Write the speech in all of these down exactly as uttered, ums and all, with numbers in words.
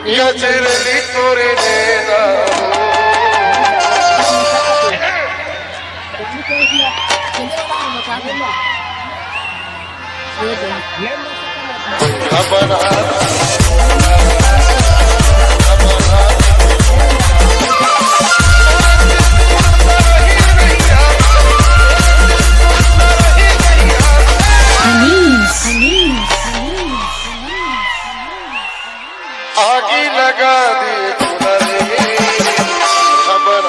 गजरली तोरे नैना हो। खबर आगी लगा दे दुल्हन, खबर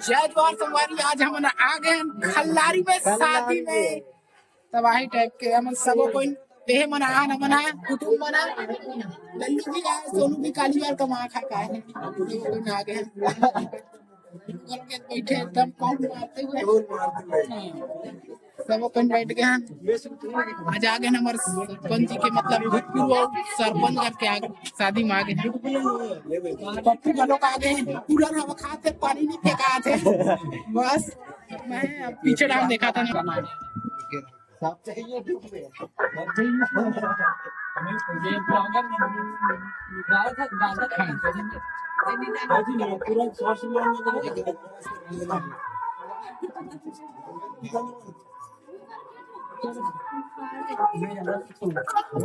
जय जोहार संगवारी, आज हमन आ गए हैं खल्लारी में शादी में। तबाही टाइप के हमन सबो कोई, देहे मन आन, हमन आए, कुटुम मन आए, लल्लू भी आए, सोनू भी काली बार कमा खा के आए हैं। कोई आ गए हैं। Google के बैठे एकदम कौन मारते हुए। हाँ। सब अपन बैठ गए हैं। आज आ गए हमारे सरपंच जी के, मतलब भूतपूर्व सरपंच घर के आगे शादी में आ गए हैं। पप्पू घलो का आ गए हैं, कूलर हवा खाते, पानी नहीं फेंका थे। बस मैं अब पीछे डाल देखा था ना।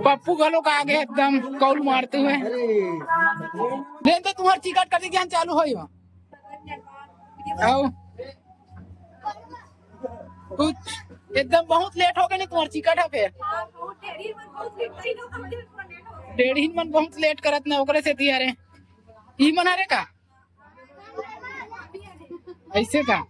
पप्पू घलो का आगे एकदम कौल मारते हुए। ले तो तुम्हार टिकट कभी ज्ञान चालू होई हो। आओ। कुछ एकदम बहुत लेट हो गए ना तुम्हार टिकट है फिर। डेढ़ ही मन बहुत लेट करत ना ओकरे से दिया रे। ई मन हरे का? ऐसे का?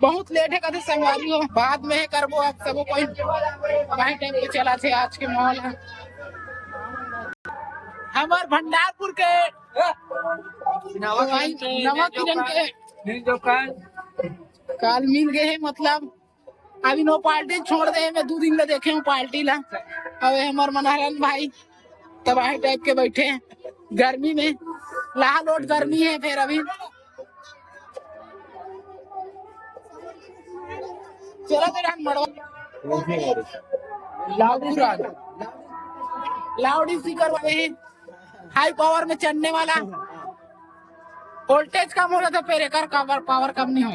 बहुत लेट है कदे संगवारी हो, बाद में है करबो। आप सबो कोई भाई टाइप के चला थे आज के माहौल है। हमार भंडारपुर के नवा किरण के काल मिल गए हैं, मतलब अभी नो पार्टी छोड़ दे, मैं दो दिन ले देखे हूँ पार्टी ला। अबे हमार मनहरन भाई तबाही टाइप के बैठे हैं गर्मी में, लाह लोट गर्मी है। फिर अभी चला दे रहन मड़वा लाउड पूरा लाउड स्पीकर वाले हैं, हाई पावर में चढ़ने वाला। वोल्टेज कम हो रहा था, फिर एकर पावर, पावर कम नहीं हो।